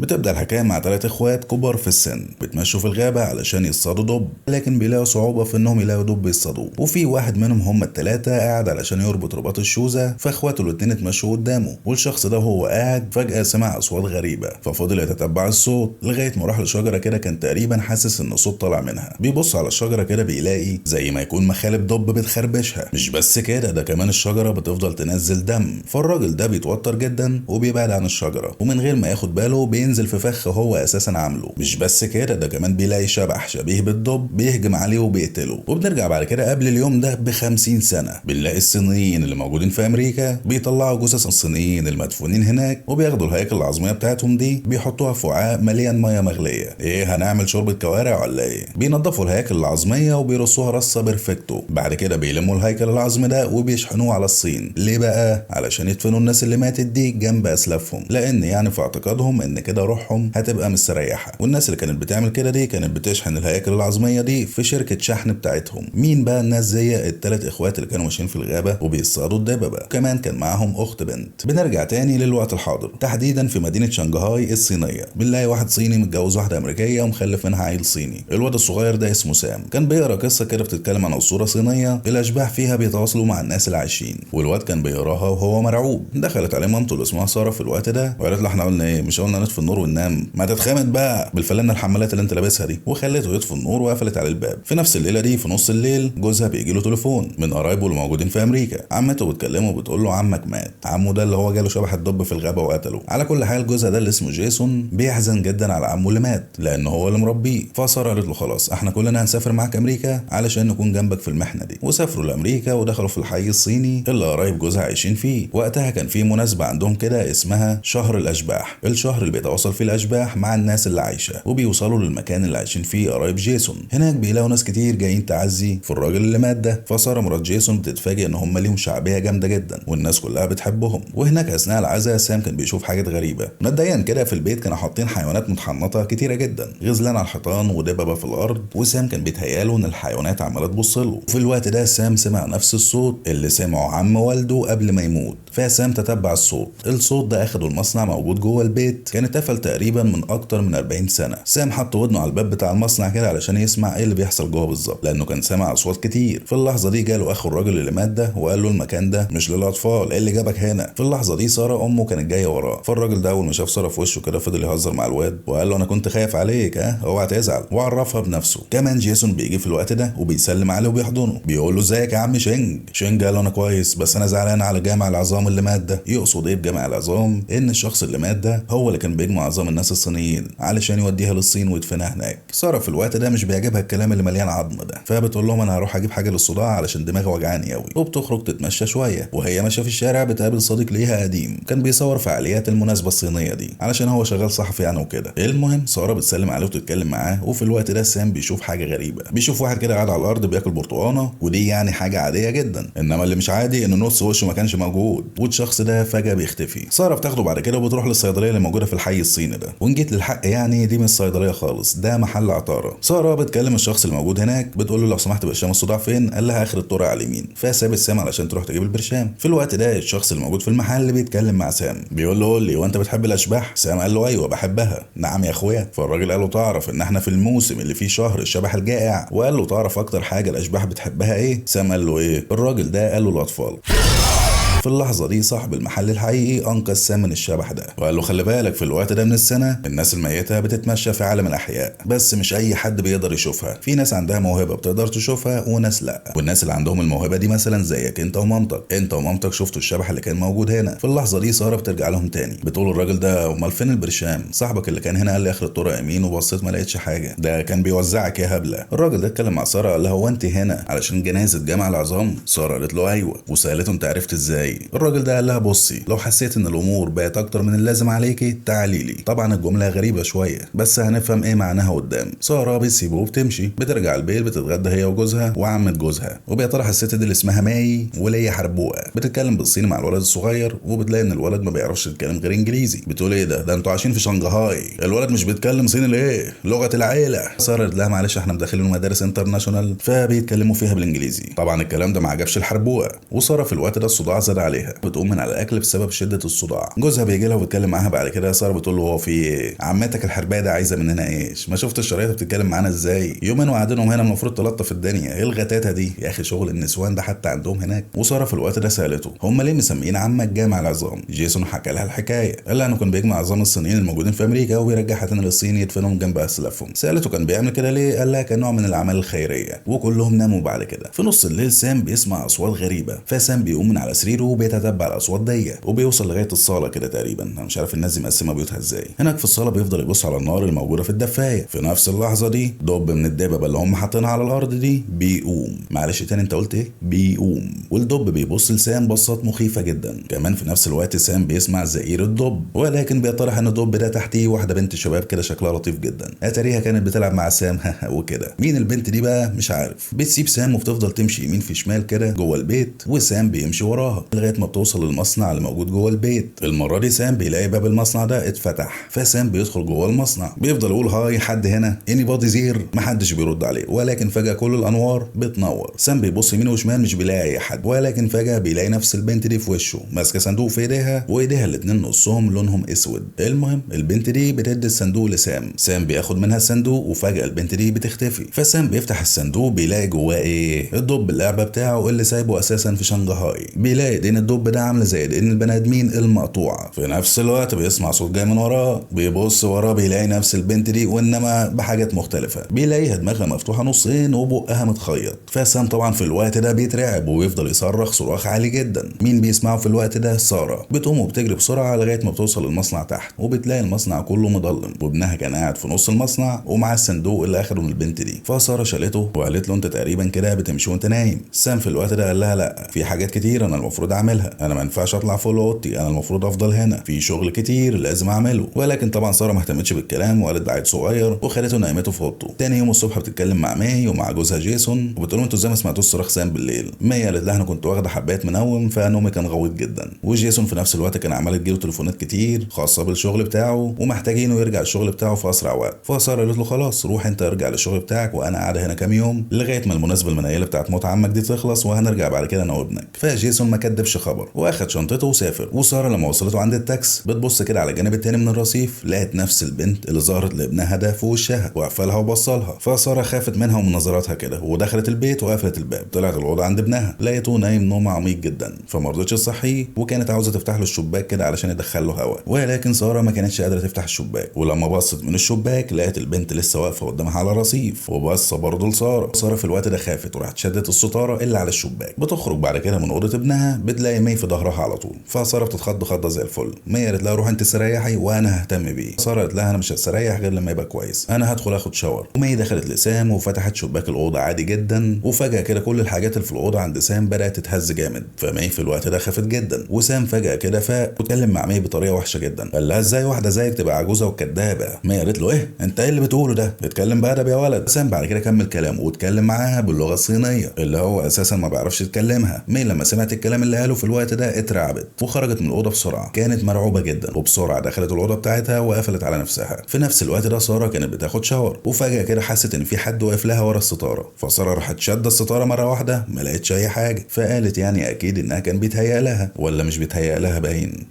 بتبدأ الحكاية مع 3 اخوات كبار في السن بيتمشوا في الغابة علشان يصطادوا دب، لكن بيلاقوا صعوبة في انهم يلاقوا دب يصطادوه. وفي واحد منهم هم الثلاثة قاعد علشان يربط رباط الشوزة، فاخواته الاتنين اتمشوا قدامه، والشخص ده وهو قاعد فجأة سمع اصوات غريبة، ففضل يتتبع الصوت لغاية ما راح لشجرة كده كان تقريبا حاسس ان الصوت طالع منها. بيبص على الشجرة كده بيلاقي زي ما يكون مخالب دب بتخربشها. مش بس كده، ده كمان الشجرة بتفضل تنزل دم. فالراجل ده بيتوتر جدا وبيبعد عن الشجرة، ومن غير ما ياخد باله بينزل في فخ هو اساسا عامله. مش بس كده، ده كمان بيلاقي شبح شبيه بالدب بيهجم عليه وبيقتله. وبنرجع بعد كده قبل اليوم ده ب50 سنة، بنلاقي الصينيين اللي موجودين في امريكا بيطلعوا جثث الصينيين المدفونين هناك، وبياخدوا الهياكل العظميه بتاعتهم دي بيحطوها في وعاء مليان مية مغليه. ايه، هنعمل شوربة كوارع ولا ايه؟ بينضفوا الهياكل العظميه وبيرصوها رصه perfecto. بعد كده بيلموا الهيكل العظمي ده وبيشحنوه على الصين. ليه بقى؟ علشان يدفنوا الناس اللي ماتت دي جنب اسلافهم، لان يعني في اعتقادهم ان كده روحهم هتبقى مستريحه. والناس اللي كانت بتعمل كده دي كانت بتشحن الهياكل العظميه دي في شركة شحن بتاعتهم. مين بقى الناس زي الثلاث اخوات اللي كانوا ماشيين في الغابة وبيصطادوا الدببه، كمان كان معاهم اخت بنت. بنرجع تاني للوقت الحاضر، تحديدا في مدينة شنغهاي الصينية. بنلاقي واحد صيني متجوز واحدة امريكية ومخلف منها عيل صيني. الواد الصغير ده اسمه سام، كان بيقرا قصة كده بتتكلم عن اسطورة صينية الاشباح فيها بيتواصلوا مع الناس اللي عايشين، والواد كان بيقراها وهو مرعوب. دخلت عليه مامته اللي اسمها ساره في الوقت ده وقالت له احنا قلنا ايه؟ مش قلنا نطفي النور وننام؟ ما تتخمد بقى بالفلانه الحمالات اللي انت لابسها دي. وخلته يطفي النور وقفلت على الباب. في نفس الليلة دي في نص الليل جوزها بيجي له تليفون من قرايبه اللي موجودين في امريكا. عمته بتكلمه وبتقول له عمك مات. عمه ده اللي هو جاله شبح الدب في الغابة وقتله. على كل حال جوزها ده اللي اسمه جيسون بيحزن جدا على عمه اللي مات لان هو اللي مربيه. فساره قالت له خلاص احنا كلنا هنسافر معاك امريكا علشان نكون جنبك في المحنة دي. وسافروا لامريكا ودخلوا في الحي الصيني اللي قرايب جوزها عايشين فيه. وقتها كان في مناسبة عندهم كده اسمها شهر الاشباح، الشهر اللي بيتواصل فيه الاشباح مع الناس اللي عايشه، وبيوصلوا للمكان اللي عايشين فيه قرايب جيسون. هناك بيلاقوا ناس كتير جايين تعزي في الراجل اللي مات ده. فساره مرات جيسون بتتفاجئ ان هم ليهم شعبية جامدة جدا والناس كلها بتحبهم. وهناك اثناء العزاء سام كان بيشوف حاجات غريبة. مبدئيا كده في البيت كانوا حاطين حيوانات متحنطه كتيرة جدا، غزلان على الحيطان ودببه في الارض، وسام كان بيتهياله ان الحيوانات عماله تبص له. وفي الوقت ده سام سمع نفس الصوت اللي سمعه عم والده قبل ما يموت، فسام تتبع الصوت. الصوت ده اخده المصنع موجود جوه البيت، كان اتقفل تقريبا من اكتر من 40 سنة. سام حط ودنه على الباب بتاع المصنع كده علشان يسمع ايه اللي بيحصل جوه بالظبط، لانه كان سامع اصوات كتير. في اللحظة دي جاله اخو الراجل اللي مات ده وقال له المكان ده مش للاطفال، ايه اللي جابك هنا؟ في اللحظة دي ساره امه كانت جاية وراه. فالراجل ده اول ما شاف ساره في وشه كده فضل يهزر مع الواد وقال له انا كنت خايف عليك، ها اوعى تزعل، وعرفها بنفسه. كمان جيسون بيجي في الوقت ده وبيسلم عليه وبيحضنه، بيقول له ازيك يا عم شينج؟ شينج قال له انا كويس، بس انا زعلان على جامع العظام اللي مات ده. يقصد ايه بجامع العظام؟ ان الشخص اللي مات ده هو اللي كان بيجمع عظام الناس الصينيين علشان يوديها للصين ويدفنها هناك. ساره في الوقت ده مش بيعجبها الكلام اللي مليان عظم ده، فبتقول لهم انا هروح اجيب حاجة للصداع علشان دماغي وجعاني قوي، وبتخرج تتمشى شوية. وهي ماشية في الشارع بتقابل صديق ليها قديم كان بيصور فعاليات المناسبة الصينية دي علشان هو شغال صحفي يعني وكده. المهم ساره بتسلم عليه وتتكلم معاه، وفي الوقت ده سام بيشوف حاجة غريبة، بيشوف واحد كده قاعد على الارض بياكل برتقانه، ودي يعني حاجة عادية جدا، انما اللي مش عادي ان نص وشه ما كانش موجود، والشخص ده فجاة بيختفي. ساره بتاخده بعد كده وبتروح للصيدليه اللي موجودة في الحي الصيني ده، وان جيت للحق يعني دي مش صيدلية خالص، ده محل عطاره. ساره بتكلم الشخص اللي موجود هناك بتقول له لو سمحت برشام الصداع فين؟ قال لها اخر الطرق على اليمين. فسابت سام علشان تروح تجيب البرشام. في الوقت ده الشخص اللي موجود في المحل بيتكلم مع سام بيقول له قول لي وانت بتحب الاشباح؟ سام قال له ايوه بحبها. نعم يا اخويا. فالراجل قال له تعرف ان احنا في الموسم اللي فيه شهر الشبح الجائع؟ وقال له تعرف اكتر حاجة الاشباح بتحبها ايه؟ سام قال له ايه؟ الراجل ده قال له الاطفال. في اللحظة دي صاحب المحل الحقيقي أنقذ سام من الشبح ده وقال له خلي بالك في الوقت ده من السنة الناس الميتة بتتمشى في عالم الأحياء، بس مش أي حد بيقدر يشوفها، في ناس عندها موهبة بتقدر تشوفها وناس لأ، والناس اللي عندهم الموهبة دي مثلا زيك أنت ومامتك، أنت ومامتك شفتوا الشبح اللي كان موجود هنا. في اللحظة دي سارة بترجع لهم تاني بتقول الراجل ده أمال فين البرشام؟ صاحبك اللي كان هنا قال لي آخر الطرق يمين وبصيت ما لقيتش حاجة، ده كان بيوزعك يا هبلة. الراجل ده اتكلم مع سارة قال لها هو أنت هنا علشان جنازة جامع العظام؟ سارة قالت له أيوه، وسألته أنت عرفت إزاي؟ الراجل ده قال لها بصي لو حسيت ان الامور بقت اكتر من اللازم عليكي تعالي لي. طبعا الجملة غريبة شوية بس هنفهم ايه معناها قدام. ساره بتسيبه وبتمشي، بترجع البيت بتتغدى هي وجوزها وعمه جوزها، وبيطرح الست دي اللي اسمها ماي وليا حربوقه بتتكلم بالصيني مع الولد الصغير، وبتلاقي ان الولد ما بيعرفش يتكلم غير انجليزي. بتقول ايه ده انتوا عايشين في شنغهاي، الولد مش بيتكلم صيني ليه؟ لغة العيلة. ساره قالت لها معلش احنا مدخلينه مدارس international فبيتكلموا فيها بالانجليزي. طبعا الكلام ده ما عجبش الحربوقه، وسارة في الوقت ده الصداع زاد زاد عليها، بتقوم من على الاكل بسبب شده الصداع. جوزها بيجي لها وبيتكلم معاها بعد كده. ساره بتقول له هو في ايه؟ عمتك الحربايه عايزه مننا ايش؟ ما شفت الشرايط بتتكلم معانا ازاي؟ يومين وقعدينهم هنا المفروض تلطف الدنيا، ايه الغتاتة دي يا اخي؟ شغل النسوان ده حتى عندهم هناك. وسارة في الوقت ده سالته هم ليه مسميين عمك جامع العظام؟ جيسون حكى لها الحكاية، قال لها انه كان بيجمع عظام الصينيين الموجودين في امريكا وبيرجعها تاني للصين يدفنهم جنب اسلافهم. سالته كان بيعمل كده ليه؟ قال لها كنوع من الاعمال الخيرية. وكلهم ناموا بعد كده. في نص الليل سام بيسمع اصوات غريبة، فسام بيقوم من على سريره وبيتتبع الاصوات دي وبيوصل لغاية الصاله كده تقريبا، انا مش عارف الناس دي مقسمة بيوتها ازاي. هناك في الصاله بيفضل يبص على النار الموجودة في الدفايه. في نفس اللحظة دي دب من الدببه اللي هم حاطينها على الارض دي بيقوم. معلش تاني انت قلت ايه؟ بيقوم. والدب بيبص لسام بصات مخيفة جدا. كمان في نفس الوقت سام بيسمع زئير الدب، ولكن بيطرح ان الدب ده تحتيه واحدة بنت شباب كده شكلها لطيف جدا، اتاريها كانت بتلعب مع سام وكده. مين البنت دي بقى؟ مش عارف. بتسيب سام وبتفضل تمشي يمين في شمال كده جوه البيت، وسام بيمشي وراها لغاية ما بتوصل للمصنع اللي موجود جوه البيت. المرة دي سام بيلاقي باب المصنع ده اتفتح، فسام بيدخل جوه المصنع، بيفضل يقول hi حد هنا، anybody there، محدش بيرد عليه. ولكن فجاة كل الانوار بتنور. سام بيبص يمين وشمال مش بيلاقي اي حد، ولكن فجاة بيلاقي نفس البنت دي في وشه ماسكه صندوق في ايديها، وايديها الاتنين نصهم لونهم اسود. المهم البنت دي بتدي الصندوق لسام، سام بياخد منها الصندوق وفجاة البنت دي بتختفي. فسام بيفتح الصندوق بيلاقي جواه ايه؟ الدب اللعبة بتاعه اللي سايبه اساسا في شنغهاي. بيلاقي ايدين الدب ده عامله زي ايدين البني ادمين المقطوعة. في نفس الوقت بيسمع صوت جاي من وراه، بيبص وراه بيلاقي نفس البنت دي وانما بحاجات مختلفة، بيلاقيها دماغها مفتوحة نصين وبقها متخيط. فسام طبعا في الوقت ده بيترعب وبيفضل يصرخ صراخ عالي جدا. مين بيسمعه في الوقت ده؟ ساره. بتقوم وبتجري بسرعة لغاية ما بتوصل المصنع تحت، وبتلاقي المصنع كله مظلم، وابنها كان قاعد في نص المصنع ومعاه الصندوق اللي اخده من البنت دي. فساره شالته وقالت له انت تقريبا كده بتمشي وانت نايم. سام في الوقت ده قال لها لا، في حاجات كتير انا المفروض اعملها، انا ما ينفعش اطلع فوق اوضتي، انا المفروض افضل هنا، في شغل كتير لازم اعمله. ولكن طبعا ساره ما اهتمتش بالكلام وقالت ده عيل صغير، وخلته نايمته في اوضته. تاني يوم الصبح بتتكلم مع ماي ومع جوزها جيسون وبتقول لهم انتوا ازاي ما سمعتوش صراخ سام بالليل؟ ماي قالت لها انا كنت واخده حبايه منوم فنومي كان غويط جدا. وجيسون في نفس الوقت كان عمال تجيله تليفونات كتير خاصة بالشغل بتاعه ومحتاجينه يرجع الشغل بتاعه في اسرع وقت. فساره قالت له خلاص روح انت ارجع للشغل بتاعك وانا قاعدة هنا كام يوم لغاية ما المناسبة المنيله بتاعت موت عمك دي تخلص، وهنرجع بعد كده انا وابنك. فجيسون ما كدبش خبر واخد شنطته وسافر. وسارة لما وصلته عند التاكس بتبص كده على الجانب التاني من الرصيف، لقت نفس البنت اللي ظهرت لابنها ده في وشها وقفلها وبصلها. فساره خافت منها ومن نظراتها كده ودخلت البيت وقفلت الباب. طلعت الاوضة عند ابنها لقيته نايم نوم عميق جدا، فما رضتش تصحيه وكانت عاوزه تفتح له الشباك كده علشان يدخل له هواء، ولكن ساره ما كانتش قادرة تفتح الشباك. ولما بصت من الشباك لقت البنت لسه واقفة قدامها على الرصيف وبصه برضه لساره. ساره في الوقت ده خافت وراحت شدت الستارة اللي على الشباك. بتخرج بعد كده من اوضة ابنها بتلاقي مي في ظهرها على طول. فساره بتتخض خضه زي الفل. مي قالت لها روح انت استريحي وانا ههتم بيه. ساره قالت لها انا مش هستريح غير لما يبقى كويس، انا هدخل اخد shower. ومي دخلت لسام وفتحت شباك الاوضة عادي جدا، وفجاة كده كل الحاجات اللي في الاوضة عند سام بدات تتهز جامد. فمي في الوقت ده خافت جدا، وسام فجاة كده فاق واتكلم مع مي بطريقة وحشة جدا، قال لها ازاي واحدة زيك تبقى عجوزه وكدابه؟ مي قالت له ايه انت ايه اللي بتقوله ده؟ اتكلم بأدب يا ولد. سام بعد كده كمل كلامه واتكلم معاها باللغة الصينية اللي هو اساسا ما بيعرفش يتكلمها. مي لما سمعت الكلام اللي قاله في الوقت ده اترعبت وخرجت من الاوضة بسرعة، كانت مرعوبه جدا، وبسرعة دخلت الاوضة بتاعتها وقفلت على نفسها. في نفس الوقت ده ساره كانت بتاخد shower، وفجاة كده حست ان في حد واقف لها ورا الستارة. فساره راحت شاده الستارة مرة واحدة ما لقيتش اي حاجة، فقالت يعني اكيد انها كان بيتهيأ لها ولا مش بيتهيأ لها باين.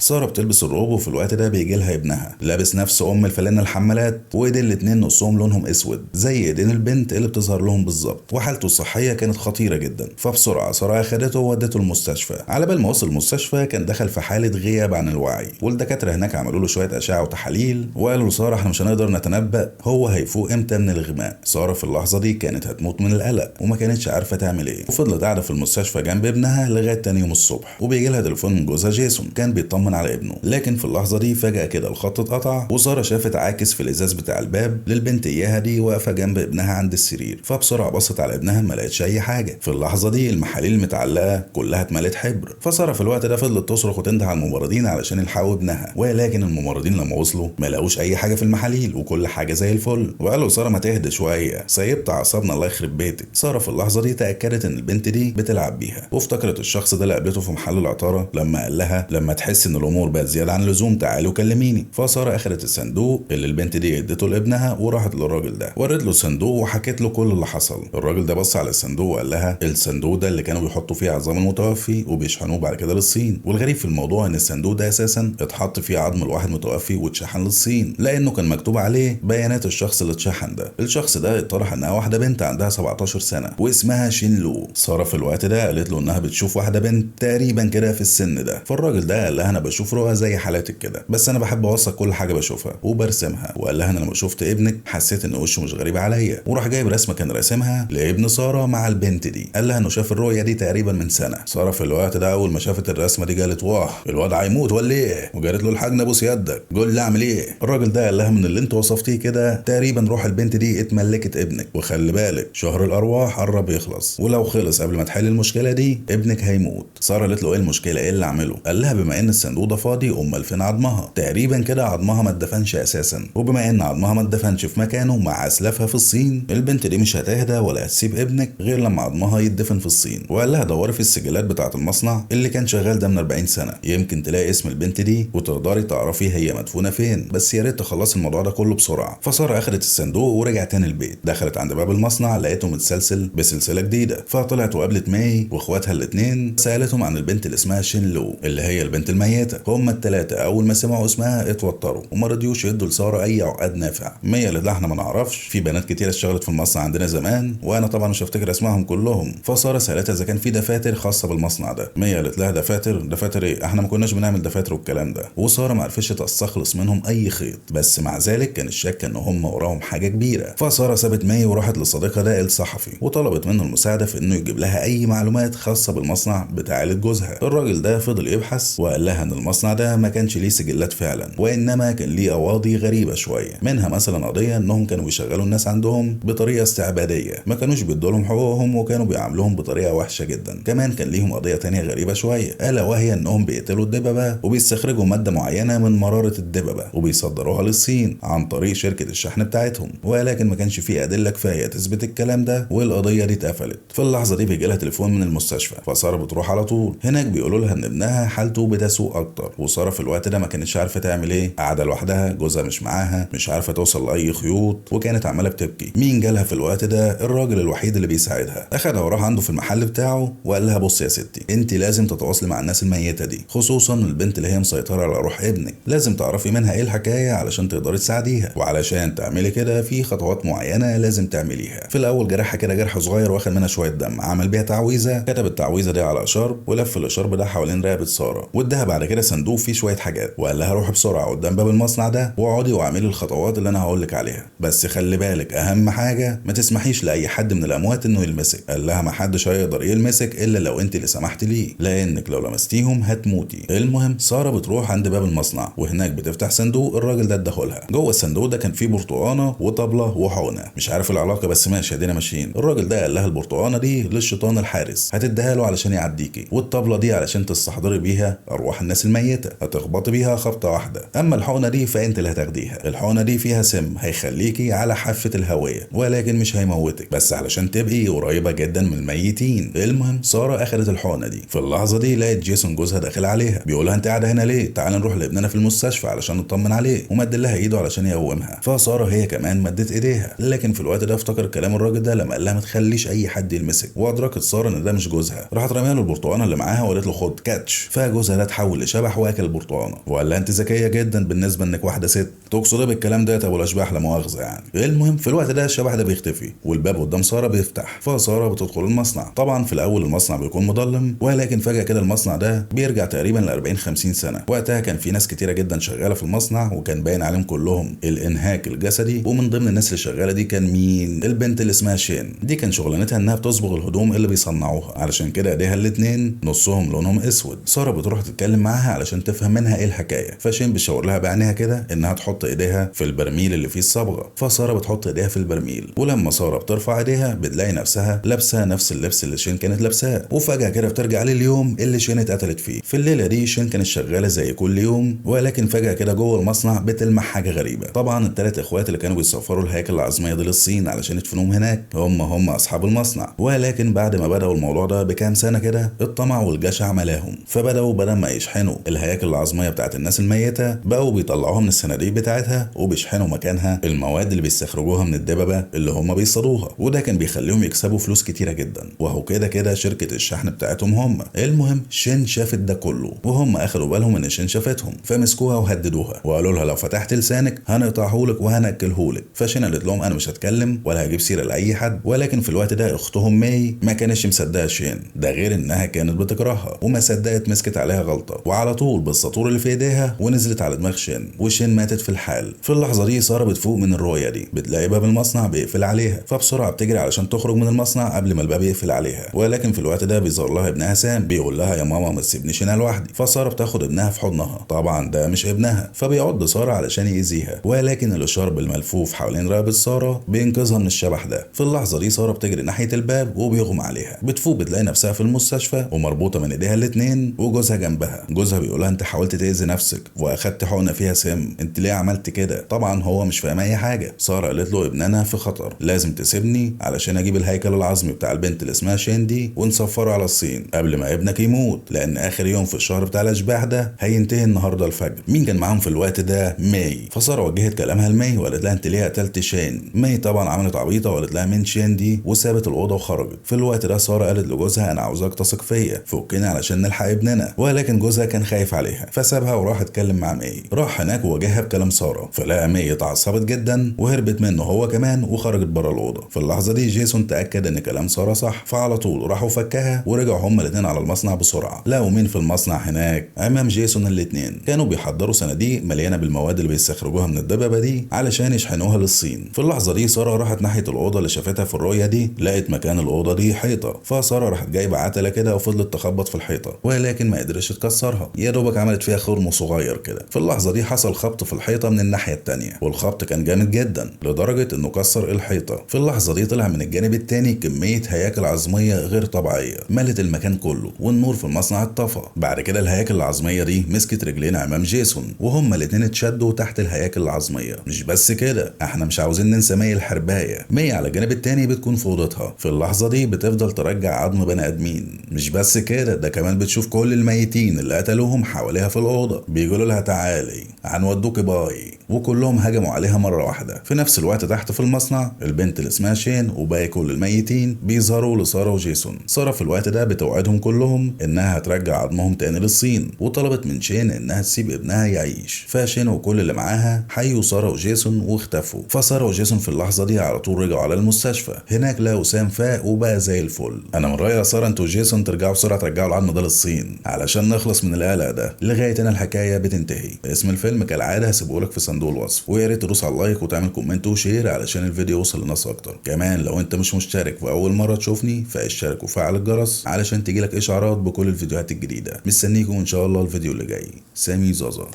ساره بتلبس الروب، وفي الوقت ده بيجي لها ابنها لابس نفس ام الفلانه الحمالات، وايدين الاتنين نصهم لونهم اسود زي ايدين البنت اللي بتظهر لهم بالظبط، وحالته الصحية كانت خطيرة جدا. فبسرعه ساره اخدته وودته المستشفى. على بال ما وصل المستشفى كان دخل في حاله غياب عن الوعي، والدكاتره هناك عملوا له شوية اشعه وتحاليل وقالوا لساره احنا مش هنقدر نتنبأ هو هيفوق امتى من الاغماء. ساره في اللحظة دي كانت هتموت من القلق وما كانتش عارفه تعمل ايه، وفضلت قاعدة في المستشفى جنب ابنها لغاية تاني يوم الصبح. وبيجي لها تليفون من جوزها جيسون كان بيطمن على ابنه، لكن في اللحظة دي فجاة كده الخط اتقطع، وسارة شافت عاكس في الازاز بتاع الباب للبنت اياها دي واقفة جنب ابنها عند السرير. فبسرعه بصت على ابنها ما لقتش اي حاجة. في اللحظة دي المحاليل المتعلقة كلها اتملت حبر. فساره في الوقت ده فضلت تصرخ وتنده على الممرضين علشان يلحقوا ابنها، ولكن الممرضين لما وصلوا ما لقوش اي حاجة في المحاليل وكل حاجة زي الفل، وقالوا ساره ما تهدى شوية سيبت اعصابنا الله يخرب بيتك. ساره في اللحظة دي تاكدت ان البنت دي بتلعب بيها، وافتكرت الشخص ده اللي قابلته في محل العطاره لما قال لها لما تحس ان الامور الامور بقت زيادة عن اللزوم تعالي وكلميني. فساره اخذت الصندوق اللي البنت دي اديته لابنها وراحت للراجل ده، ورت له الصندوق وحكت له كل اللي حصل. الراجل ده بص على الصندوق وقال لها الصندوق ده اللي كانوا بيحطوا فيه عظام المتوفي وبيشحنوه بعد كده للصين، والغريب في الموضوع ان الصندوق ده اساسا اتحط فيه عظم الواحد متوفي واتشحن للصين، لانه كان مكتوب عليه بيانات الشخص اللي اتشحن ده. الشخص ده اتطرح انها واحدة بنت عندها 17 سنة واسمها شينلو. ساره في الوقت ده قالت له انها بتشوف واحدة بنت تقريبا كده في السن ده. فالراجل ده قال لها انا بشوف رؤى زي حالاتك كده، بس انا بحب اوثق كل حاجة بشوفها وبرسمها. وقال لها انا لما شفت ابنك حسيت ان وشه مش غريب عليا، وراح جايب رسمه كان راسمها لابن ساره مع البنت دي. قال لها انه شاف الرؤية دي تقريبا من سنة. ساره في الوقت ده اول ما شافت الرسمة دي قالت واه الواد هيموت ولا ايه، وجرت له الحاج ابوس يدك قول لي اعمل ايه. الراجل ده قال لها من اللي انت وصفتيه كده تقريبا روح البنت دي اتملكت ابنك، وخلي بالك شهر الارواح قرب يخلص، ولو خلص قبل ما تحل المشكلة دي ابنك هيموت. ساره قالت له ايه المشكلة، ايه اللي اعمله؟ قال لها بما ان الصندوق ده فاضي امال فين عظمها؟ تقريبا كده عظمها ما اتدفنش اساسا، وبما ان عظمها ما اتدفنش في مكانه مع اسلافها في الصين، البنت دي مش هتهدى ولا هتسيب ابنك غير لما عظمها يتدفن في الصين. وقال لها دوري في السجلات بتاعه المصنع اللي كان شغال ده من 40 سنة، يمكن تلاقي اسم البنت دي وتقدري تعرفي هي مدفونة فين، بس يا ريت تخلصي الموضوع ده كله بسرعة. فساره اخدت الصندوق ورجعت تاني البيت. دخلت عند باب المصنع لقيته متسلسل بسلسلة جديدة، فطلعت وقابلت ماي واخواتها الاثنين، سالتهم عن البنت اللي اسمها شينلو اللي هي البنت الميتة. هما الثلاثة اول ما سمعوا اسمها اتوتروا وما رضيوش يدوا لساره اي عقد نافع. مي قالت لها احنا ما نعرفش، في بنات كتير اشتغلت في المصنع عندنا زمان وانا طبعا مش هفتكر اسمائهم كلهم. فساره سالتها اذا كان في دفاتر خاصة بالمصنع ده. مي قالت لها دفاتر؟ دفاتر ايه؟ احنا ما كناش بنعمل دفاتر والكلام ده. وسارة ما عرفتش تستخلص منهم اي خيط، بس مع ذلك كان الشك ان هم وراهم حاجة كبيرة. فساره سابت مي وراحت لصديقها ده الصحفي وطلبت منه المساعدة في انه يجيب لها اي معلومات خاصة بالمصنع بتاع عيله جوزها. الراجل ده فضل يبحث وقال لها ان المصنع ده ما كانش ليه سجلات فعلا، وانما كان ليه قواضي غريبة شوية، منها مثلا قضية انهم كانوا بيشغلوا الناس عندهم بطريقة استعباديه، ما كانوش بيدوا لهم حقوقهم وكانوا بيعاملوهم بطريقة وحشة جدا. كمان كان ليهم قضية تانية غريبة شوية، الا وهي انهم بيقتلوا الدببه وبيستخرجوا مادة معينة من مرارة الدببه وبيصدروها للصين عن طريق شركة الشحن بتاعتهم، ولكن ما كانش فيه ادلة كفاية تثبت الكلام ده، والقضية دي اتقفلت. في اللحظة دي بيجي لها تليفون من المستشفى، فساره بتروح على طول. هناك بيقولوا لها ان ابنها حالته بتسوء اكتر، وسارة في الوقت ده ما كانتش عارفه تعمل ايه، قاعدة لوحدها، جوزها مش معاها، مش عارفه توصل لاي خيوط، وكانت عماله بتبكي. مين جالها في الوقت ده؟ الراجل الوحيد اللي بيساعدها. اخدها وراح عنده في المحل بتاعه وقال لها بص يا ستي، انت لازم تتواصلي مع الناس الميتة دي، خصوصا البنت اللي هي مسيطرة على روح ابنك، لازم تعرفي منها ايه الحكاية علشان تقدري تساعديها، وعلشان تعملي كده في خطوات معينة لازم تعمليها. في الاول جرحها كده جرح صغير واخد منها شوية دم، عمل بيها تعويذه، كتب التعويذه دي على شرب ولف الشرب ده حوالين رقبة ساره، واداها بعد كده صندوق فيه شوية حاجات، وقال لها روحي بسرعة قدام باب المصنع ده واقعدي واعملي الخطوات اللي انا هقول لك عليها، بس خلي بالك اهم حاجة ما تسمحيش لاي حد من الاموات انه يلمسك. قال لها ما حدش هيقدر يلمسك الا لو انت اللي سمحتي ليه، لانك لو لمستيهم هتموتي. المهم ساره بتروح عند باب المصنع وهناك بتفتح صندوق الراجل ده اداهولها. جوه الصندوق ده كان فيه برتقانه وطبله وحقنه، مش عارف العلاقة بس ماشي ادينا ماشيين. الراجل ده قال لها البرتقانه دي للشيطان الحارس، هتديها له علشان يعديكي، والطبله دي علشان تستحضري بيها ارواح الناس الميتة، هتخبطي بيها خبطه واحدة. اما الحقنة دي فانت اللي هتاخديها، الحقنة دي فيها سم هيخليكي على حافة الهوية، ولكن مش هيموتك، بس علشان تبقي قريبه جدا من الميتين. المهم ساره اخدت الحقنة دي. في اللحظة دي لقت جيسون جوزها داخل عليها بيقولها انت قاعدة هنا ليه؟ تعالى نروح لابننا في المستشفى علشان نطمن عليه، ومد لها ايده علشان يقومها. فساره هي كمان مدت ايديها، لكن في الوقت ده افتكر كلام الراجل ده لما قال لها ما تخليش اي حد يلمسك، وادركت ساره ان ده مش جوزها. راحت رميها له البرتقانه اللي معاها وقالت له خد catch. فجوزها ده اتحول لشبح واكل البرتقانه، وقال لها انت ذكية جدا بالنسبة انك واحدة ست، تقصد ايه بالكلام ده يا ابو الاشباح لا مؤاخذة يعني. المهم في الوقت ده الشبح ده بيختفي والباب قدام ساره بيفتح، فساره بتدخل المصنع. طبعا في الاول المصنع بيكون مظلم، ولكن فجاة كده المصنع ده بيرجع تقريبا ل 40 50 سنة. وقتها كان في ناس كتيرة جدا شغالة في المصنع، وكان باين عليهم كلهم الانهاك الجسدي، ومن ضمن الناس اللي شغالة دي كان مين؟ البنت اللي اسمها شين. دي كان شغلانتها انها بتصبغ الهدوم اللي بيصنعوها، علشان كده ايديها الاثنين نصهم لونهم اسود. ساره بتروح تتكلم معاها علشان تفهم منها ايه الحكاية، فشين بتشاور لها بعينيها كده انها تحط ايديها في البرميل اللي فيه الصبغه، فساره بتحط ايديها في البرميل، ولما ساره بترفع ايديها بتلاقي نفسها لابسه نفس اللبس اللي شين كانت لابساه، وفجاة كده بترجع لليوم اللي شين اتقتلت فيه. في الليلة دي شين كانت شغالة زي كل يوم، ولكن فجاة كده جوه المصنع بتلمح حاجة غريبة. طبعا الثلاث اخوات اللي كانوا بيسافروا الهياكل العظميه دي للصين علشان يدفنوهم هناك هم اصحاب المصنع، ولكن بعد ما بداوا الموضوع ده بكام سنة كده الطمع والجشع ملاهم، فبداوا بدل ما يشحنوا بيشحنوا الهياكل العظميه بتاعت الناس الميتة، بقوا بيطلعوها من الصناديق بتاعتها وبيشحنوا مكانها المواد اللي بيستخرجوها من الدببه اللي هم بيصطادوها، وده كان بيخليهم يكسبوا فلوس كتيرة جدا، وهو كده كده شركة الشحن بتاعتهم هم. المهم شين شافت ده كله، وهم اخدوا بالهم ان شين شافتهم، فمسكوها وهددوها وقالوا لها لو فتحت لسانك هنقطعهولك وهناكلهولك. فشين قالت لهم انا مش هتكلم ولا هجيب سيره لاي حد. ولكن في الوقت ده اختهم ماي ما كانتش مصدقه شين، ده غير انها كانت بتكرهها وما صدقت مسكت عليها غلطه، وعلى طول بالساطور اللي في ايديها ونزلت على دماغ شين، وشين ماتت في الحال. في اللحظة دي ساره بتفوق من الرؤية دي، بتلاقي باب المصنع بيقفل عليها، فبسرعه بتجري علشان تخرج من المصنع قبل ما الباب يقفل عليها. ولكن في الوقت ده بيظهر لها ابنها سام بيقول لها يا ماما ما تسيبنيش هنا لوحدي، فساره بتاخد ابنها في حضنها، طبعا ده مش ابنها، فبيعض ساره علشان يأذيها، ولكن الشرب الملفوف حوالين رقبة ساره بينقذها من الشبح ده. في اللحظة دي ساره بتجري ناحية الباب وبيغمى عليها، بتفوق بتلاقي نفسها في المستشفى ومربوطه من ايديها الاثنين وجوزها جنبها. جوزها بيقولها انت حاولت تأذي نفسك واخدت حقنه فيها سم، انت ليه عملت كده؟ طبعا هو مش فاهم اي حاجة. ساره قالت له ابننا في خطر، لازم تسيبني علشان اجيب الهيكل العظمي بتاع البنت اللي اسمها شين دي ونسفره على الصين قبل ما ابنك يموت، لان اخر يوم في الشهر بتاع الاشباح ده هينتهي النهارده الفجر. مين كان معاهم في الوقت ده؟ ماي. فساره وجهت كلامها لماي وقالت لها انت ليه قتلت شين؟ ماي طبعا عملت عبيطه وقالت لها مين شين دي، وسابت الاوضة وخرجت. في الوقت ده ساره قالت لجوزها انا عاوزاك تثق فيا، فكنا علشان نلحق ابننا، ولكن جوزها كان خايف عليها فسابها وراح اتكلم مع ماي. راح هناك وواجهها بكلام ساره، فلقى ماي اتعصبت جدا وهربت منه هو كمان وخرجت بره الاوضة. في اللحظة دي جيسون تاكد ان كلام ساره صح، فعلى طول راحوا فكها ورجعوا هما الاثنين على المصنع بسرعة. لقوا مين في المصنع هناك؟ عمام جيسون الاثنين كانوا بيحضروا صناديق مليانة بالمواد اللي بيستخرجوها من الدببه دي علشان يشحنوها للصين. في اللحظة دي ساره راحت ناحية الاوضة اللي شافتها في الرؤية دي، لقت مكان الاوضة دي حيطة، فساره راحت جايبه عتله كده وفضلت تخبط في الحيطة، ولكن ما قدرتش تكسرها، يا دوبك عملت فيها خرم صغير كده. في اللحظة دي حصل خبط في الحيطة من الناحية الثانية، والخبط كان جامد جدا لدرجة انه كسر الحيطة. في اللحظة دي طلع من الجانب الثاني كمية هياكل عظميه غير طبيعية ملت المكان كله، والنور في المصنع اتطفى. بعد كده الهياكل العظميه دي مسكت رجلين عمام جيسون، وهما الاثنين اتشدوا تحت الهياكل العظميه. مش بس كده، احنا مش عاوزين ننسى مي الحربايه. مي على الجانب الثاني بتكون في اوضتها، في اللحظة دي بتفضل ترجع عظم بني ادمين. مش بس كده، ده كمان بتشوف كل الميتين اللي قتلوهم حواليها في الاوضة بيقولوا لها تعالي هنودوكي bye، وكلهم هجموا عليها مرة واحدة. في نفس الوقت تحت في المصنع البنت اللي اسمها شين وباقي كل الميتين بيظهروا لساره وجيسون. ساره في الوقت ده بتوعدهم كلهم انها هترجع عظمهم تاني للصين، وطلبت من شين انها تسيب ابنها يعيش. فشين وكل اللي معاها حيوا ساره وجيسون واختفوا. فساره وجيسون في اللحظة دي على طول رجعوا على المستشفى. هناك لقوا سام فاق وبقى زي الفل. انا من رايي يا ساره انتوا وجيسون ترجعوا بسرعة ترجعوا العظم ده للصين علشان نخلص من القلق ده. لغاية هنا الحكاية بتنتهي. اسم الفيلم كالعادة هسيبهولك في صندوق الوصف، ويا ريت تدوس على ال like وتعمل comment و share علشان الفيديو يوصل لناس اكتر. كمان لو انت مش مشترك واول مرة تشوفني فاشترك وفعل الجرس علشان تجيلك اشعارات بكل الفيديوهات الجديدة. مستنيكم ان شاء الله الفيديو اللي جاي. سامي زازا.